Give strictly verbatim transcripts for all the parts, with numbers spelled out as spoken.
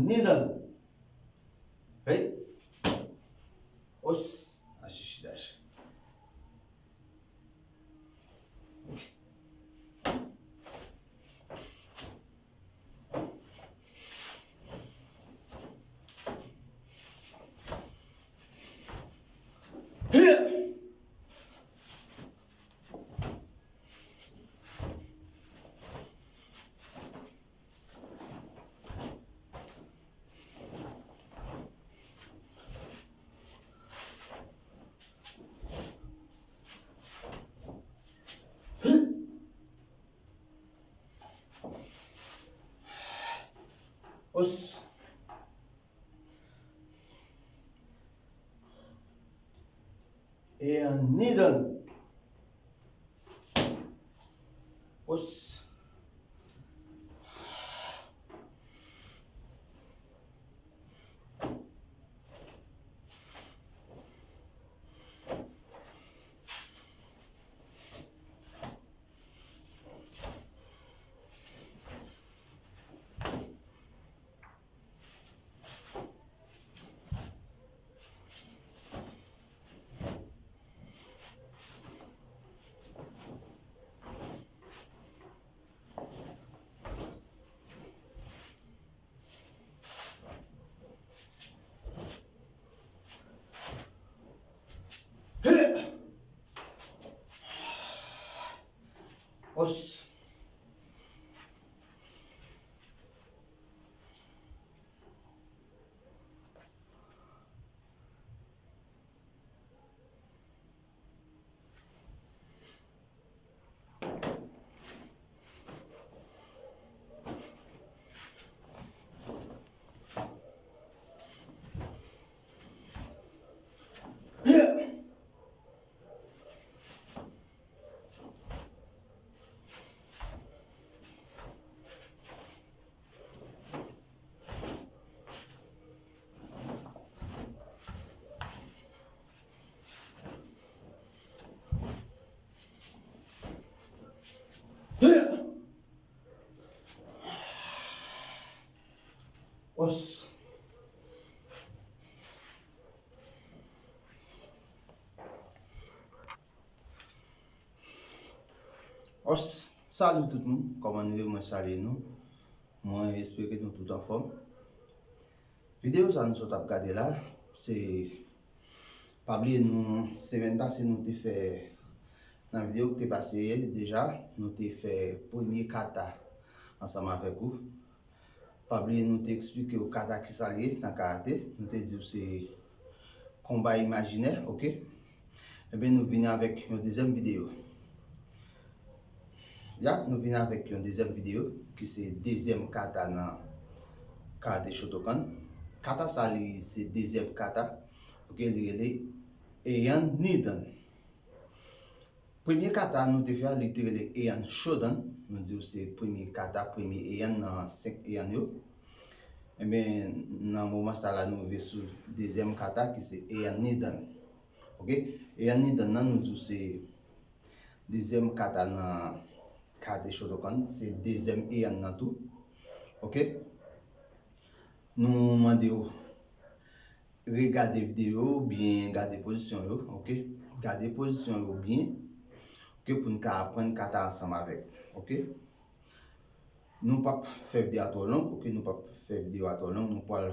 Nidan. Hey. Os. Achichidach. Os. E an nidan. Os. Os. Os. Os, salut tout moun, kòman nou ye? Mwen salye nou. Mwen espere nou tout anfòm. Videyo sa nou sot ap gade la, se, pa bliye nou, semèn pase nou te fè, nan videyo ki te pase deja, nou te fè premye kata ansanm avèk ou. Pa bliye nou te eksplike w kata kisa l ye nan karate. Nou te di w se konba imajinè, oke? Ebyen, nou vini avèk yon dezyèm videyo. Ya, nou vini avèk yon dezyèm videyo, ki se dezyèm kata nan karate Shotokan. Kata sa, li se dezyèm kata, oke, li rele Heian Nidan. Premye kata nou te fè a, li te rele Heian Shodan. Nou di w se premye kata, premye Heian nan senk Heian yo. Ebyen, nan moman sa la, nou rive sou dezyèm kata, ki se Heian Nidan. Oke? Heian Nidan nan, nou di w se dezyèm kata nan karate Shotokan, se dezyèm Heian nan tou. Oke? Nou mande w regade videyo, byen gade pozisyon yo, oke? Gade pozisyon yo byen, oke, pou n ka aprann kata ansanm avèk, oke? Nou p ap fè videyo a twò long, oke? Nou p ap fè videyo a twò long, nou pral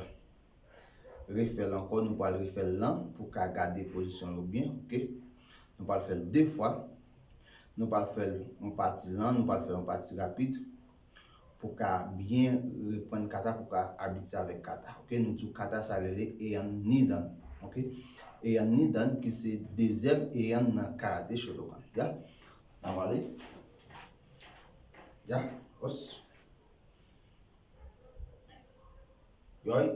refè l ankò, nou pral refè l lan pou ka gade pozisyon yo byen, oke? Nou pral fè l de fwa, nou pral fè l yon pati lan, nou pral fè yon pati rapid, pou ka byen reprann kata, pou ka abitye avèk kata. Oke, nou di w kata sa rele Heian Nidan. Oke? Heian Nidan ki se dezyèm Heian nan karate Shotokan. Ya? N a pale. Ya? Os. Yoi.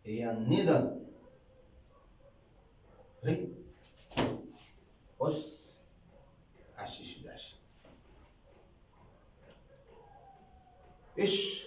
Heian Nidan. Hey. Os. Achichidachi. Ish.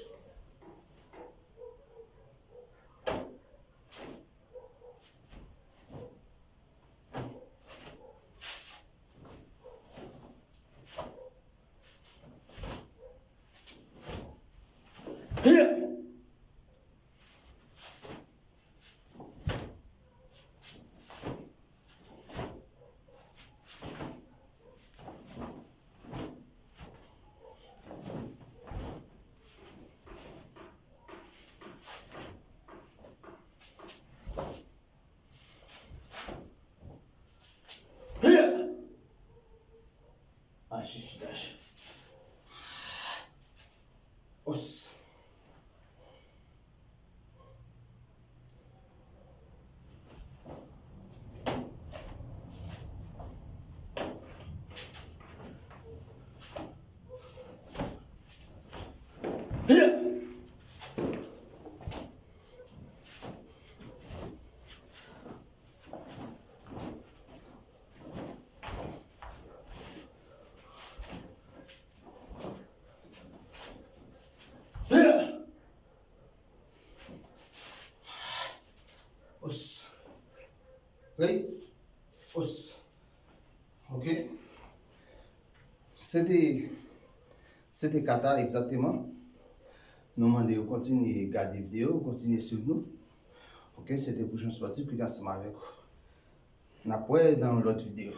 Prè? Os. Ok. Se te, se te kata egzakteman. Nou mande yo kontinye gade videyo, kontinye swiv nou. Ok, se te Boujon Spòtif ki te ansanm avèk ou. N ap wè nan yon lòt videyo.